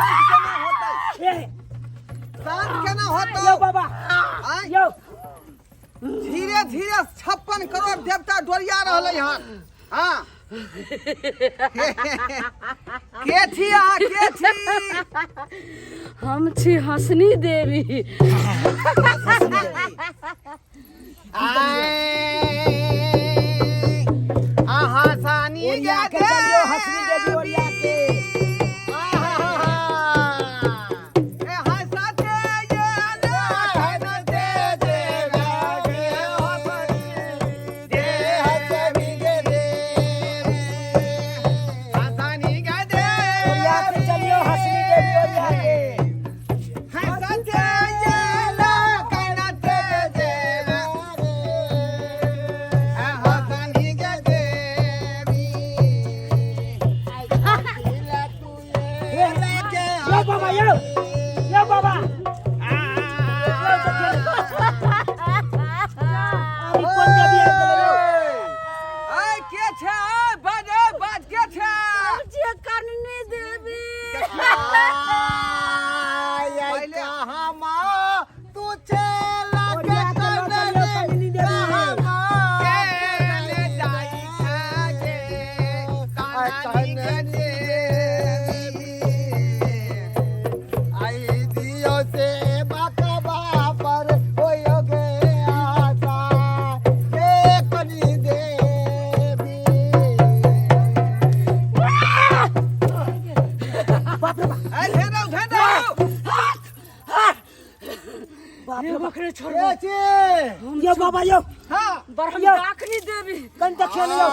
शांत केना होतै? ए, शांत केना होतै? यौ बाबा। आँय? यौ। धीरे धीरे 56 करोड़ देवता डोरिया रहलै हन। हाँ, के छी अहाँ? के छी? हम छी हंसनी देवी। आय, अहाँ सानी। ओरिया के चलियो हंसनी देवी, ओरिया के। ओरिया के चलियो हंसनी देवी, ओरिया के। यौ बाबा, यौ, यौ बाबा, यौ देखियौ। आब ई कोन देवी आबि गेलै यौ? के छै? बाज, बाज, के छै? हम छियै कननी देवी। पहिले ओरिया के लऽ चलियौ कननी देवी। बाप रे बाप। बाप रे बाप। ओकरे छोड़बो। यौ बाबा, यौ। ब्रह्म यौ। डाकनी देवी। कनि देखियौ ने यौ।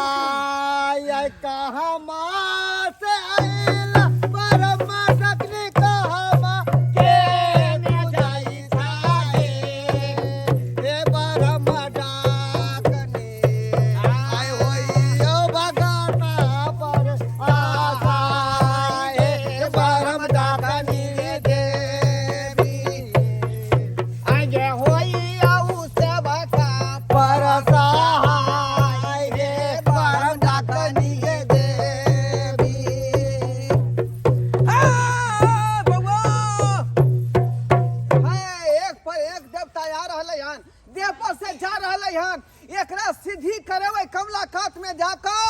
एक पर एक देवता आ रहलै हन, देह पर से जा रहलै हन। एकरा सिद्धि करेबै कमला कात में जाकऽ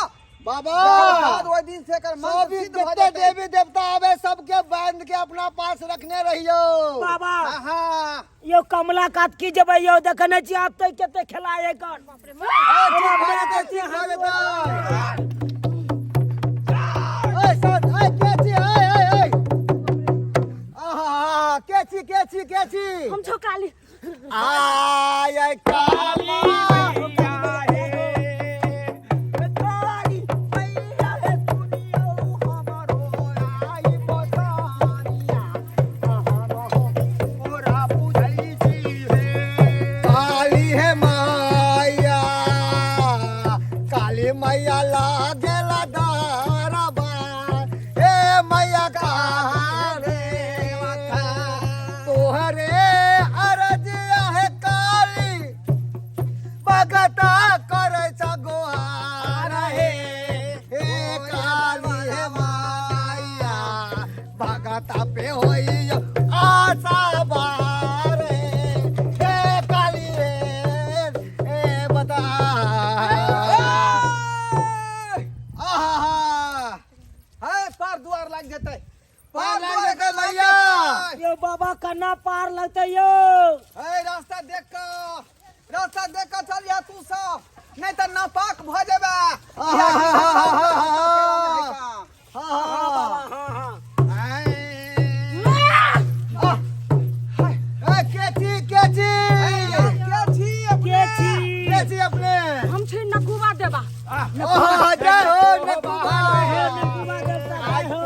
बाबा। एकर बाद ओहि दिन से एकर मंत्र सब सिद्ध भऽ जितने जेतै। देवी देवता आवे, सबके बांध के अपना पास रखने रहियो। बाबा। हाँ। यौ, कमला कात की जेबै यौ? देखै नहि छियै आब तऽ कते खेला एकर। ठीक भऽ जेतै, ठीक भऽ जेतै। ओए साथ, ओए के छी? ओए, ओए, ओए, आहा, के छी, के छी, के छी? हम छौ काली। आय आय काली। काली हे माया, काली मैया लागेला दरबार। हे मैया काली, तोहरे अरजिया है काली, भगता करै छ गोहार। हे हे काली हे माया, भगता पे होई आशा बार। हे काली हे, हे बता। आहा है, पार दुआर लागि जेतै। पार लागि जेतै भैया। यौ बाबा, कन्ना पार लगतै यौ? है, रास्ता देख कऽ, रास्ता देख कऽ चलिया तू सब, नहीं तऽ नापाक भऽ जेबे। हाँ बाबा, हाँ हाँ। के छी, के छी? के छी अपने? के छी? के छी अपने? हम छी नकुबा देवा। ओहो, जय हो नकुबा। हे नकुबा देवता, जय हो।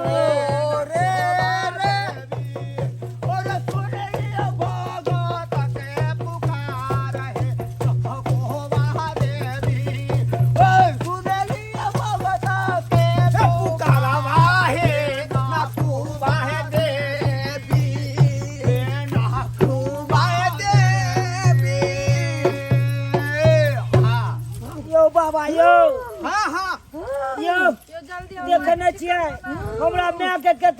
रे रे और सुनियो भगत के पुकार है कोवा देवी। ओ सुनलियो भगत के पुकारवा हे।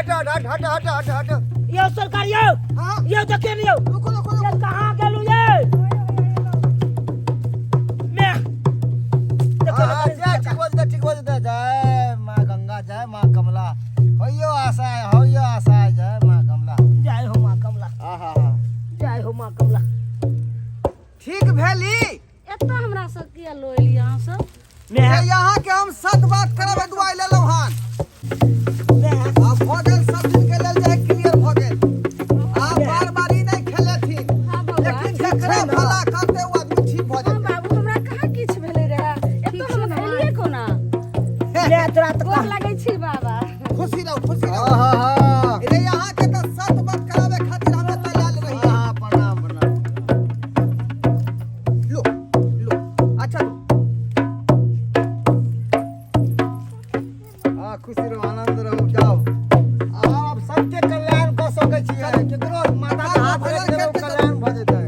हट हट हट हट हट हट हट। यौ सरकार यौ। हाँ। यौ देखिए ने यौ। रुको रुको ये रुको। कहाँ गेलू ये मैं देखिए हाँ, ने, जय, ठीक बोलते, ठीक बोलते। जय माँ गंगा, जय माँ कमला, होइयो आशा है, होइयो आशा है, जय माँ कमला। जय हो माँ कमला। हाँ हाँ हाँ। जय हो माँ कमला। ठीक भेली। एतऽ हमरा सब किया लो एलियै अहाँ सब? मैं ये यहाँ के हम सत बात करब दुआई लेलहुँ हन। मैं आब भऽ गेल, सब दिन के लेल जे क्लियर भऽ गेल। आब बार बार ई नहि खेलेथिन। हाँ बौआ। लेकिन जकरा भला करते ओ आदमी ठीक भऽ हाँ जेतै। बाबू, हमरा कहाँ किछु भेलै रहए, एतऽ हम एलियै कोना? मैं तोरा तऽ गोर लगै छी बाबा। खुशी रहू, खुशी रहू। हाँ हाँ हाँ। रे यहाँ के तऽ सत बात कराबे खातिर हम एतऽ लायल रहियै। हाँ, प्रणाम प्रणाम। लो लो, अच्छा। हाँ, खुशी रहो, आनंद रहो, जाओ। अहाँ आब सबके कल्याण कऽ सकै छियै, केकरो माथा पे हाथ रखि देबै, ओ कल्याण भऽ जेतै।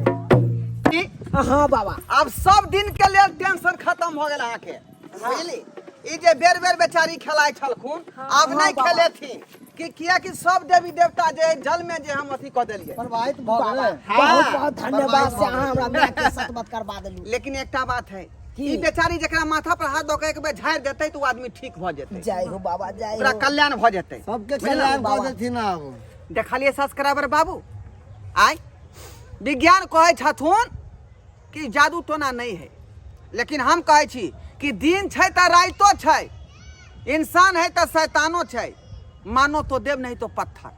हाँ बाबा। आब सब दिन के लेल टेंशन खत्म भऽ गेल अहाँके, बुझली? ई जे बेर बेर बेचारी खेलाइ छलखुन, आब नहि खेलेथिन कि कियाकि सब देवी देवता जे जल में जे हम अथी कऽ देलियै। प्रवाहित भऽ गेलै। बहुत बहुत धन्यवाद से अहाँ हमरा माय के सतबत करबा देलू। लेकिन एकटा बात है की? ई बेचारी जकरा माथा पर हाथ दऽ के एक बेर झाड़ि देतै तऽ ओ आदमी ठीक भऽ जेतै। जय हो बाबा, जय ओकरा हो। कल्याण भऽ जेतै। सबके बुझलहुँ? कल्याण कऽ बाबा। देथिन आब। देखलियै सब्सक्राइबर बाबू, आइ विज्ञान कहै छथुन कि जादू टोना नहि है, लेकिन हम कहै छी कि दिन छै तऽ राइतो छै, इंसान है तऽ शैतानो छै, मानो तो देव नहीं तो पत्थर।